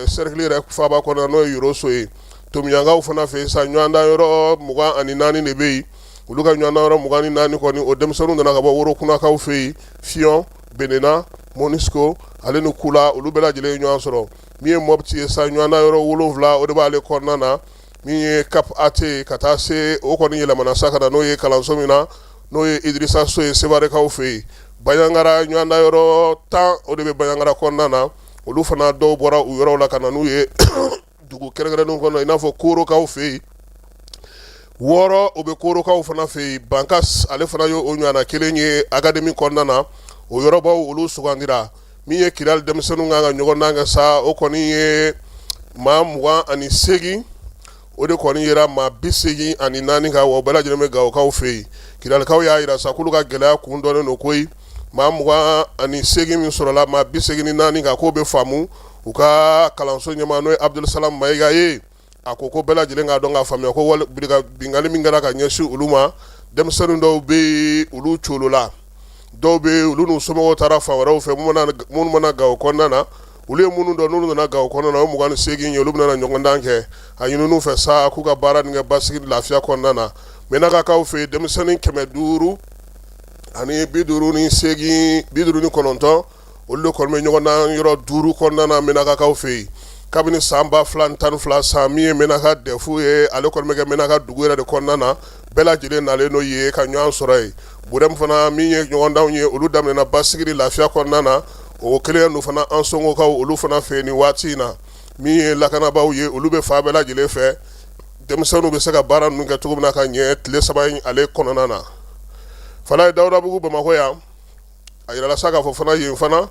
cercle yɛrɛ faaba kɔnɔna, n'o ye Yoroso ye. Tomiɲankaw fana fɛ yen sa, ɲɔgɔndan yɔrɔ 24 de bɛ yen. Olu ka ɲɔgɔndan yɔrɔ 24 kɔni, o denmisɛnninw nana ka bɔ Worokunakaw fɛ yen, Fiyɔn, Benena, Monisco ale ni Kula, olu bɛɛ lajɛlen ye ɲɔgɔn sɔrɔ. Min ye Mɔpti ye sa, ɲɔgɔndan yɔrɔ 7 o de b'ale kɔnɔna na. Min ye CAP AT ka taa se o kɔni yɛlɛmana sa ka na n'o ye kalanso min na, n'o ye Idirisa So ye Sewarekaw fɛ yen. Banjagara ɲɔgɔndan yɔrɔ 10, o de bɛ Banjagara kɔnɔna na. Olu fana dɔw bɔra u yɔrɔw la ka na n'u ye dugu kɛrɛnkɛrɛnnenw kɔnɔ, i n'a fɔ Korokaw fɛ yen, 6, o bɛ Korokaw fana fɛ yen. Bankas, ale fana ye o ɲɔgɔnna kelen ye académie kɔnɔna na. O yɔrɔbaw, olu sugandira. Min ye Kidali denmisɛnninw kan ka ɲɔgɔndan kɛ sa, o kɔni ye maa 28, o de kɔni yera maa 84 kan, wa o bɛɛ lajɛlen bɛ Gawokaw fɛ yen. Kidalikaw y'a jira sa k'olu ka gɛlɛya kun dɔnnen don koyi. Maa 28 min sɔrɔla maa 84 kan, k'o bɛ faamu. U ka kalanso ɲɛmaa, n'o ye Abdul Salam Mayiga ye, a ko ko bɛɛ lajɛlen k'a dɔn k'a faamuya ko binkanni min kɛra ka ɲɛsin olu ma, denmisɛnnin dɔw bɛ yen, olu colola, dɔw bɛ yen, olu n'u somɔgɔw taara fan wɛrɛw fɛ. Minnu ma na Gawo kɔnɔna na, olu ye minnu dɔn n'olu nana Gawo kɔnɔna na, o 28 ye, olu bɛna ɲɔgɔndan kɛ. A ɲinini fɛ sa k'u ka baara nin kɛ basigi lafiya kɔnɔna na. Menakakaw fɛ yen, denmisɛnnin 558, 59, olu de kɔni bɛ ɲɔgɔndan yɔrɔ 5 kɔnɔna na Menakakaw fɛ yen. Kabini san 2012 san, min ye Menaka DEF ye, ale kɔni bɛ kɛ Menaka dugu yɛrɛ de kɔnɔna na. Bɛɛ lajɛlen nalen n'o ye ka ɲɔgɔn sɔrɔ yen. Burɛmu fana, min ye ɲɔgɔndanw ye, olu daminɛna basigi ni lafiya kɔnɔna na. O kelen don fana Ansongokaw, olu fana fɛ yen nin waati in na. Min ye lakanabaaw ye, olu bɛ fan bɛɛ lajɛlen fɛ, denmisɛnninw bɛ se ka baara ninnu kɛ cogo min na ka ɲɛ tile 3 in ale kɔnɔna na. Falaye Dawudabugu, Bamakɔ yan, a yirala sa k'a fɔ fana yen fana,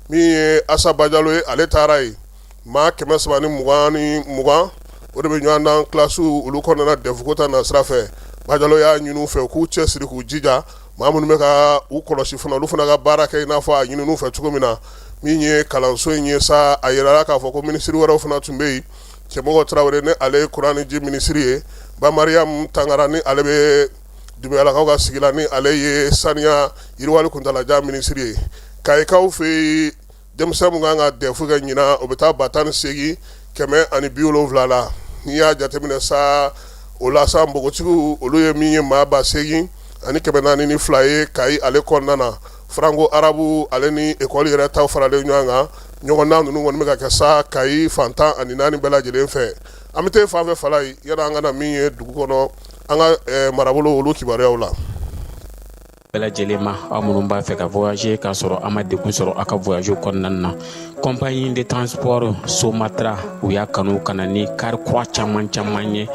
min ye Asa Bajalo ye, ale taara yen. Maa 320, o de bɛ ɲɔgɔndan kilasiw olu kɔnɔna DEF ko ta nasira fɛ. Bajalo y'a ɲini u fɛ k'u cɛ siri, k'u jija. Maa minnu bɛ ka u kɔlɔsi fana, olu fana ka baara kɛ i n'a fɔ a ɲinini fɛ cogo min na. Min ye kalanso in ye sa, a yirala k'a fɔ ko minisiri wɛrɛw fana tun bɛ yen: Cɛmɔgɔ Tarawele, ni ale ye kuran ni ji minisiri ye, Ba Mariam Tangara, ni ale bɛ Dunbiyalakaw ka sigi la, ni ale ye saniya yiriwali kuntalajan minisiri ye. Kayikaw fɛ yen, denmisɛn min kan ka DEF kɛ ɲinan, o bɛ taa 18,170 la. N'i y'a jateminɛ sa, o la sa, npogotigiw, olu ye min ye maa 8402 ye Kayi ale kɔnɔna na. Franco arabe ale ni ekɔli yɛrɛ ta faralen ɲɔgɔn kan, ɲɔgɔndan ninnu kɔni bɛ ka kɛ sa Kayi fan 14 bɛɛ lajɛlen fɛ. An bɛ taa fan fɛ, Falaye, yala an ka na min ye dugu kɔnɔ, an ka marabolo olu kibaruyaw la. Bɛɛ lajɛlen ma, aw minnu b'a fɛ ka voyager k'a sɔrɔ a ma degun sɔrɔ aw ka voyage kɔnɔna na, compagnie de transport Somatra, u y'a kanu ka na ni kari kura caman caman ye,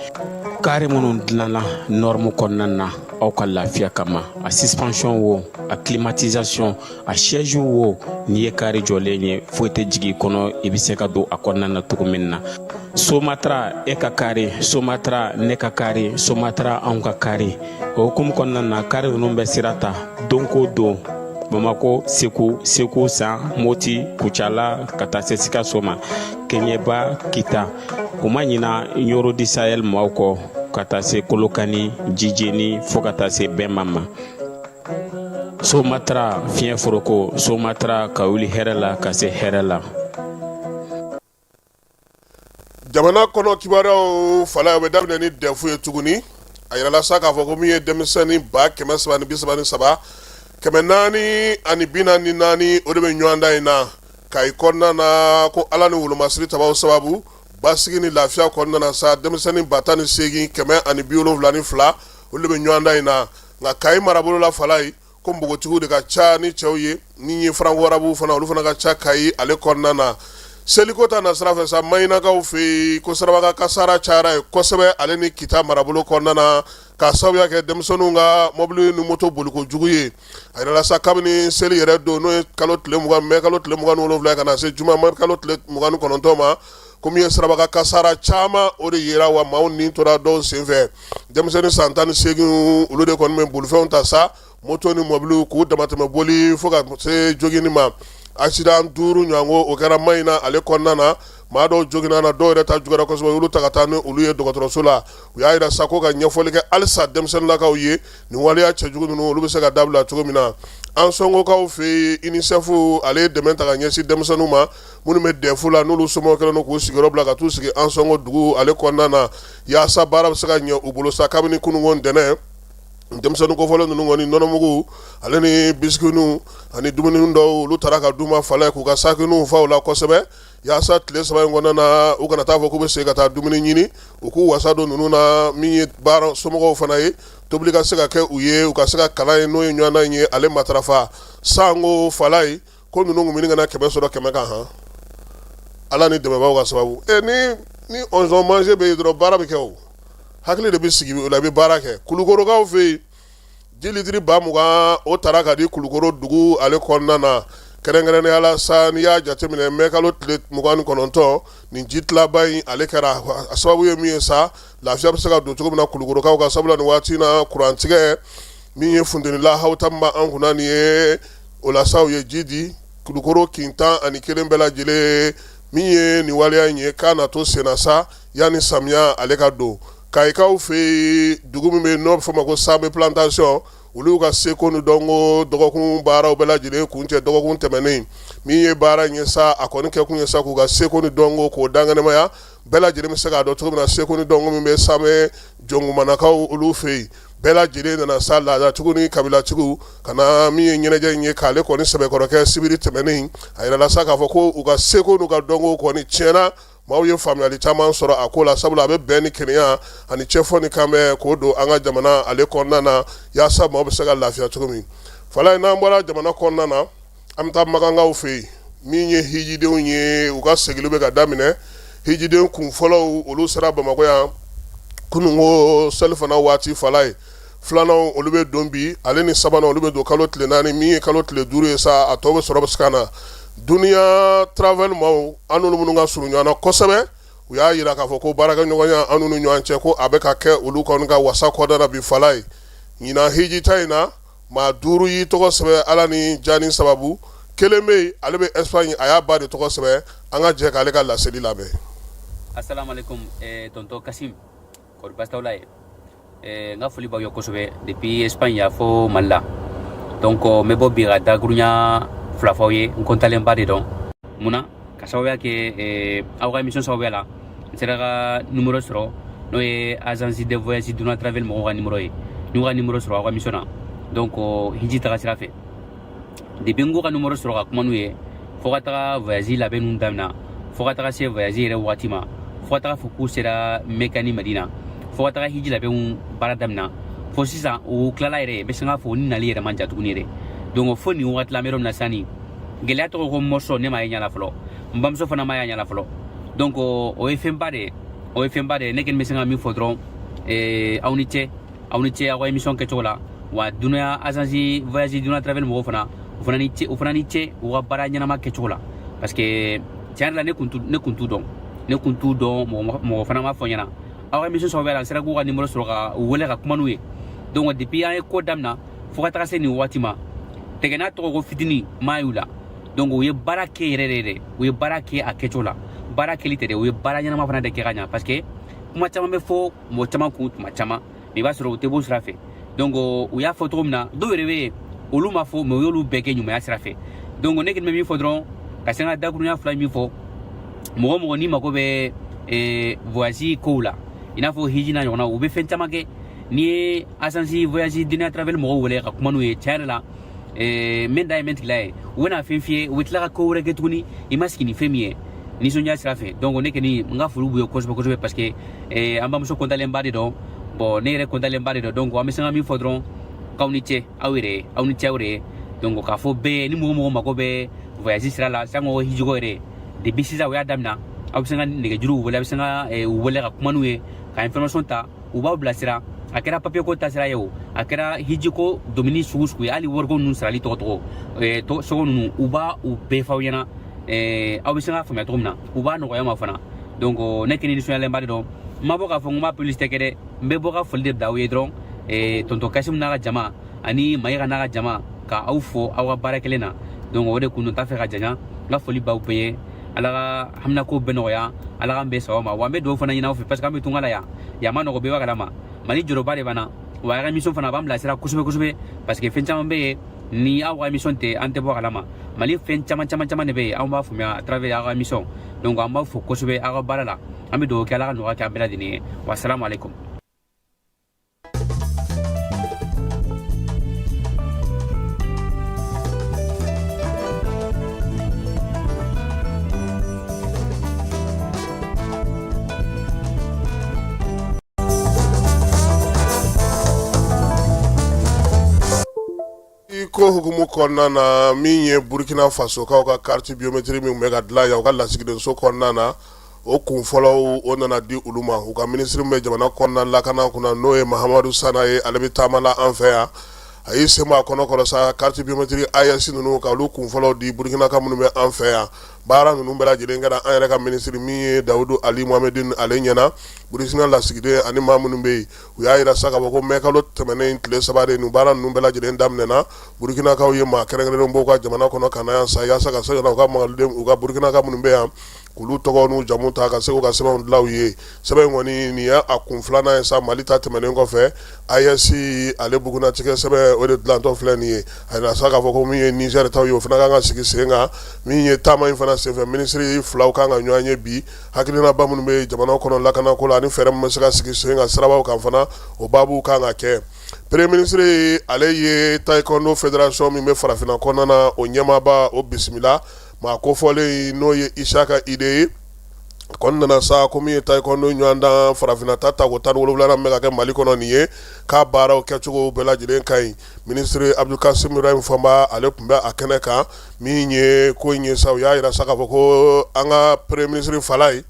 kari minnu dilanna norme kɔnɔna na aw ka lafiya kama. A suspension wo, a climatisation, a siège wo, n'i ye kari jɔlen ye, foyi tɛ jigin i kɔnɔ, i bɛ se ka don a kɔnɔna na cogo min na. Somatra, e ka kari, Somatra, ne ka kari, Somatra, anw ka kari. O hukumu kɔnɔna na, kari ninnu bɛ sira ta don ko don Bamako, Segu, Segu San, Moti, Kucala, ka taa se Sikaso ma, Kɛɲɛba, Kita. U ma ɲina Ɲoro du Sahel maaw kɔ, ka taa se Kolokani, Jijeni, fo ka taa se Bɛnba ma. Somatra, fiɲɛ foroko, Somatra, ka wuli hɛrɛ la ka se hɛrɛ la. Jamana kɔnɔ kibaruyaw, Falaye, o bɛ daminɛ ni DEF ye tuguni. A yirala sa k'a fɔ ko min ye denmisɛnnin 333, 444, o de bɛ ɲɔgɔndan in na Kayi kɔnɔna na. Ko Ala ni wolomasiri tabaw sababu, basigi ni lafiya kɔnɔna na sa, denmisɛnnin 18, 172, olu de bɛ ɲɔgɔndan in na. Nka Kayi marabolo la, Falaye, ko npogotigiw de ka ca ni cɛw ye. Ni ye franco arabuw fana, olu fana ka ca Kayi ale kɔnɔna na. Seliko ta nasira fɛ sa, Mahinakaw fɛ yen, ko sirabakan kasara cayara yen kosɛbɛ, ale ni Kita marabolo kɔnɔna na, k'a sababuya kɛ denmisɛnninw ka mɔbili ni moto boliko jugu ye. A yirala sa, kabini seli yɛrɛ don, n'o ye kalo tile 20, mɛ kalo tile 27, ka na se juma mɛ kalo tile 29 ma, ko min ye sirabakan kasara caman, o de yera, wa maaw ni tora dɔw senfɛ. Denmisɛnnin san 18, olu de kɔni bɛ bolifɛnw ta sa, moto ni mɔbiliw, k'u damatɛmɛ boli fo ka se jogini ma. Accident 5 ɲɔgɔn, o kɛra Mahina ale kɔnɔna na. Maa dɔw joginna na, dɔw yɛrɛ ta juguyara kosɛbɛ, olu ta ka taa ni olu ye dɔgɔtɔrɔso la. U y'a jira sa ko ka ɲɛfɔli kɛ halisa denmisɛnninlakaw ye, nin waleya cɛjugu ninnu, olu bɛ se ka dabila cogo min na. Ansongokaw fɛ yen, UNICEF ale ye dɛmɛ ta ka ɲɛsin denmisɛnninw ma minnu bɛ DEF la, n'olu somɔgɔw kɛlen don k'u sigiyɔrɔ bila ka t'u sigi Ansongo dugu ale kɔnɔna na, yaasa baara bɛ se ka ɲɛ u bolo sa. Kabini kununko ntɛnɛn, Denmisɛnnin kofɔlen ninnu kɔni nɔnɔmugu ale ni bisikiniw ani dumuni dɔw olu taara ka d'u ma Falaye k'u ka sakininw fa u la kosɛbɛ yaasa tile 3 in kɔnɔna na u kana taa fɔ k'u bɛ segin ka taa dumuni ɲini, u k'u wasa don ninnu na min ye baara somɔgɔw fana ye tobili ka se ka kɛ u ye u ka se ka kalan ye n'o ye ɲɔgɔndan in ye ale matarafa sanko Falaye ko ninnu tun bɛ ɲini ka na 100 sɔrɔ 100 kan han Ala ni dɛmɛbaaw ka sababu e ni ni onzon manger bɛ yen dɔrɔn baara bɛ kɛ o hakili de bɛ sigi o la i bɛ baara kɛ. Kulukorokaw fɛ yen ji litiri 20,000 o tara ka di Kulukoro dugu ale kɔnɔna na kɛrɛnkɛrɛnnenya la sa n'i y'a jateminɛ mɛ kalo tile 29 nin ji tilaba in ale kɛra a sababu ye min ye sa lafiya bɛ se ka don cogo min na Kulukorokaw ka sabula nin waati na kurantigɛ min ye funteni lahawuta min b'an kunna nin ye o la sa u ye ji di Kulukoro kin 11 bɛɛ lajɛlen min ye nin waleya in ye k'a na to senna sa yanni samiya ale ka don. Kayikaw fɛ yen dugu min bɛ yen n'o bɛ fɔ o ma ko Sambe plantation olu ka seko ni dɔnko dɔgɔkun baaraw bɛɛ lajɛlen kuncɛ dɔgɔkun tɛmɛnen min ye baara in ye sa a kɔni kɛkun ye sa k'u ka seko ni dɔnko k'o dankɛnɛmaya bɛɛ lajɛlen bɛ se k'a dɔn cogo min na seko ni dɔnko min bɛ Sambe Jɔnkumanakaw olu fɛ yen bɛɛ lajɛlen nana sa laadatigiw ni kabilatigiw ka na min ye ɲɛnajɛ in ye k'ale kɔni sɛbɛkɔrɔ kɛ sibiri tɛmɛnen a yirala sa k'a fɔ ko u ka seko n'u ka dɔnko kɔni tiɲɛna maaw ye faamuyali caman sɔrɔ a ko la sabula a bɛ bɛn ni kelenya ani cɛfɔ ni kanbɛn k'o don an ka jamana ale kɔnɔna na yaasa maaw bɛ se ka lafiya cogo min. Falaye n'an bɔra jamana kɔnɔna na an bɛ taa makankaw fɛ yen min ye hijidenw ye u ka segili bɛ ka daminɛ hijiden kun fɔlɔw olu sera Bamakɔ yan kununko selifana waati Falaye filanan olu bɛ don bi ale ni sabanan olu bɛ don kalo tile 4 min ye kalo tile 5 ye sa a tɔ bɛ sɔrɔ bɛ se ka na Duniya Travel maaw an n'olu minnu ka surun ɲɔgɔn na kosɛbɛ u y'a jira k'a fɔ ko baarakɛɲɔgɔnya an n'u ni ɲɔgɔn cɛ ko a bɛ ka kɛ olu kɔni ka wasa kɔnɔna na bi Falaye ɲinan hiji ta in na maa 5 y'i tɔgɔ sɛbɛn Ala ni jani sababu kelen bɛ yen ale bɛ Espagne a y'a ba de tɔgɔ sɛbɛn an ka jɛ k'ale ka laseli lamɛn. Asalaamaaleykum tonton Kasim kɔri baasi t'aw la yen n ka foli b'aw ye kosɛbɛ depuis Espagne yan fo Mali la donc n bɛ bɔ bi ka dakurunya 2 f'aw ye n kɔntalenba de dɔn mun na ka sababuya kɛ aw ka émission sababuya la n sera ka numéro sɔrɔ n'o ye agence de voyage Duna Travel mɔgɔw ka numéro ye n y'u ka numéro sɔrɔ aw ka émission na donc hiji taga sira fɛ depuis n k'u ka numéro sɔrɔ ka kuma n'u ye fo ka taga voyage labɛn ninnu daminɛ fo ka taga se voyage yɛrɛ waati ma fo ka taga fɔ k'u sera Mɛka ni Madina fo ka taga hiji labɛnw baara daminɛ fo sisan u tilala yɛrɛ n bɛ se k'a fɔ ni nali yɛrɛ man jan tuguni yɛrɛ donc fo nin waati la an bɛ yɔrɔ min na sisan nin gɛlɛya tɔgɔ ko mɔsɔ ne m'a ye ɲɛ la fɔlɔ n bamuso fana m'a ye ɲɛ la fɔlɔ donc o ye fɛnba de ye o ye fɛnba de ye ne kɔni bɛ se ka min fɔ dɔrɔn aw ni ce aw ni ce aw ka émission kɛcogo la wa Dunuya agence voyage Dunuya Travel mɔgɔw fana u fana ni ce u fana ni ce u ka baara ɲɛnama kɛcogo la parce que tiɲɛ yɛrɛ la ne kun t'u dɔn ne kun t'u dɔn mɔgɔ fana m'a fɔ n ɲɛna aw ka émission sababuya la n sera k'u ka numéro sɔrɔ ka u wele ka kuma n'u ye donc depuis an ye ko daminɛ fo ka taga se nin waati ma tɛgɛ n'a tɔgɔ ko fitinin m'a y'u la donc u ye baara kɛ yɛrɛ de dɛ u ye baara kɛ a kɛcogo la baara kɛli tɛ dɛ u ye baara ɲɛnama fana de kɛ ka ɲa parce que kuma caman bɛ fɔ mɔgɔ caman kun tuma caman mais i b'a sɔrɔ u tɛ bɔ sira fɛ donc u y'a fɔ cogo min na dɔw yɛrɛ bɛ yen olu ma fɔ mais u y'olu bɛɛ kɛ ɲumanya sira fɛ donc ne kɔni bɛ min fɔ dɔrɔn ka se n ka dakurunya 2 min fɔ mɔgɔ mɔgɔ n'i mako bɛ voyage kow la i n'a fɔ hiji n'a ɲɔgɔnnaw u bɛ fɛn caman kɛ n'i ye agence voyage Dunia Travel mɔgɔw wele ka kuma n'u ye tiɲɛ yɛrɛ la min da ye min tigila ye u bɛna fɛn f'i ye u bɛ tila ka ko wɛrɛ kɛ tuguni i ma sigi ni fɛn min ye nisɔndiya sira fɛ donc ne kɔni n ka foli b'u ye kosɛbɛ kosɛbɛ parce que an bamuso kɔntalenba de dɔn bon ne yɛrɛ kɔntalenba de dɔn donc an bɛ se ka min fɔ dɔrɔn k'aw ni ce aw yɛrɛ ye aw ni ce aw yɛrɛ ye donc k'a fɔ bɛɛ ni mɔgɔ mɔgɔ mako bɛ voyage sira la sanko hijiko yɛrɛ depuis sisan u y'a daminɛ aw bɛ se ka nɛgɛjuruw wele a bɛ se ka u wele ka kuma n'u ye ka information ta u b'aw bilasira a kɛra papier ko taasira ye o a kɛra hijiko domini sugu sugu ye hali wariko ninnu sarali tɔgɔ tɔgɔ sogo ninnu u b'a u bɛɛ f'aw ɲɛna aw bɛ se k'a faamuya cogo min na u b'a nɔgɔya ma fana donc ne kɔni nisɔndiyalenba de dɔn n ma bɔ k'a fɔ n ko n b'a publicité kɛ dɛ n bɛ bɔ ka foli de bila aw ye dɔrɔn tonton Kasimu n'a ka jama ani Mayiga n'a ka jama ka aw fo aw ka baara kelen na donc o de kun don n t'a fɛ ka janya n ka foli b'aw bɛɛ ye ala ka haminako bɛɛ nɔgɔya ala k'an bɛn sawaba ma wa n bɛ dugawu fana ɲini aw fɛ parce que an bɛ tunga la yan yan ma nɔgɔ bɛɛ b'a kalama Mali jɔyɔrɔba de b'an na wa a ka émission fana a b'an bilasira kosɛbɛ kosɛbɛ parce que fɛn caman bɛ yen ni aw ka émission tɛ an tɛ bɔ a kalama Mali fɛn caman caman caman de bɛ yen anw b'a faamuya à travers aw ka émission donc an b'aw fo kosɛbɛ aw ka baara la an bɛ dugawu kɛ ala ka nɔgɔya kɛ an bɛɛ lajɛlen ye wa salamu aleykum. I ko hukumu kɔnɔna na, min ye Burukina Fasokaw ka carte biométrique min bɛ ka dilan yan u ka lasigidenso kɔnɔna na, o kun fɔlɔw o nana di olu ma. U ka minisiri min bɛ jamana kɔnɔna lakana kunna, n'o ye Mahamadu Sana ye, ale bɛ taama la an fɛ yan. A y'i sen bɔ a kɔnɔ kɔrɔ sa, carte biométrique AES ninnu, ka olu kun fɔlɔw di Burukinaka minnu bɛ an fɛ yan. Baara ninnu bɛɛ lajɛlen kɛra an yɛrɛ ka minisiri min ye Dawudu Ali Mohamedine ale ɲɛna. Burukina lasigiden ani maa minnu bɛ yen, u y'a jira sa k'a fɔ ko mɛkalo tɛmɛnen tile 3 de nin baara ninnu bɛɛ lajɛlen daminɛna. Burukinakaw ye maa kɛrɛnkɛrɛnnenw bɔ u ka jamana kɔnɔ ka na yan sa, yaasa ka se ka na u ka malidenw, u ka Burukinaka minnu bɛ yan, k'olu tɔgɔ n'u jamu ta, ka se k'u ka sɛbɛnw dilan u ye. Sɛbɛn in kɔni, nin ye a kun filanan ye sa Mali ta tɛmɛnen kɔfɛ. AES ale bugunnatigɛ sɛbɛn, o de dilantɔ filɛ nin ye. A jira sa k'a fɔ ko min ye Niger taw ye, o fana kan ka sigi sen kan. Min ye taama in fana senfɛ, minisiri filaw kan ka ɲɔgɔn ye bi. Hakilinaba minnu bɛ jamana kɔnɔ lakanako la ani fɛɛrɛ min bɛ se ka sigi sen kan sirabaw kan fana, o baabu kan ka kɛ. Premier ministre ale ye taekwondo fédération min bɛ farafinna kɔnɔna na, o ɲɛmaaba o bisimila. Maa kofɔlen, n'o ye Isaka Ide ye, kɔni nana sa ko min ye taekwondo ɲɔgɔndan farafinna ta tako 17nan bɛ ka kɛ Mali kɔnɔ nin ye, k'a baaraw kɛcogo bɛɛ lajɛlen ka ɲi. Minisiri Abdulkasim Ibrahim Famba, ale tun bɛ a kɛnɛ kan. Min ye ko in ye sa, u y'a jira sa k'a fɔ ko an ka premier ministre Falaye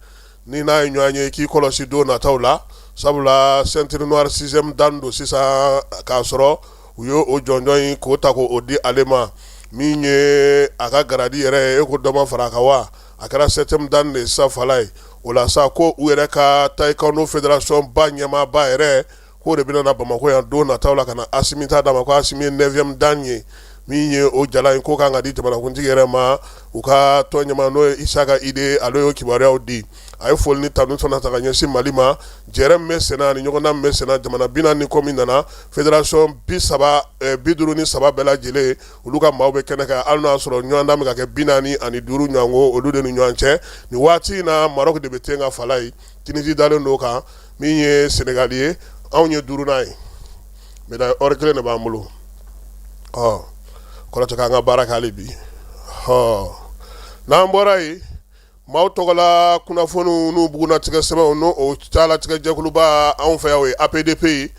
ni n'a ye ɲɔgɔn ye, k'i kɔlɔsi don nataw la, sabula ceinture noire sixième dan don sisan, k'a sɔrɔ u ye o jɔnjɔn in k'o ta k'o di ale ma. Min ye a ka garadi yɛrɛ ye, e ko dɔ ma fara a kan wa? A kɛra septième dan de sa Falaye. O la sa, ko u yɛrɛ ka taekwondo fédération ba ɲɛmaaba yɛrɛ, k'o de bɛna na Bamakɔ yan don nataw la ka na Asimi ta d'a ma, ko Asimi ye neuvième dan ye. Min ye o jala in ko kan ka di jamanakuntigi yɛrɛ ma, u ka tɔn ɲɛmaa, n'o ye Isaka Ide, ale y'o kibaruyaw di. A ye foli ni tanu fana ta ka ɲɛsin Mali ma. Jɛrɛ min bɛ senna ani ɲɔgɔndan min bɛ senna, jamana 40 ni kɔ min nana, fédération 53 bɛɛ lajɛlen, olu ka maaw bɛ kɛnɛ kan, hali n'a y'a sɔrɔ ɲɔgɔndan bɛ ka kɛ 45 ɲɔgɔnko olu de ni ɲɔgɔn cɛ. Nin waati in na, Maroc de bɛ ten ka Falaye, Tunisie dalen don kan. Min ye Sénégal ye, anw ye duurunan ye. Médaille or kelen de b'an bolo. Ɔ kɔrɔ tɛ k'an ka baara kɛ hali bi. Ɔ n'an bɔra yen, maaw tɔgɔla kunnafoniw n'u bugunnatigɛ sɛbɛnw, n'o o calatigɛ jɛkuluba anw fɛ yan, o ye APDP ye.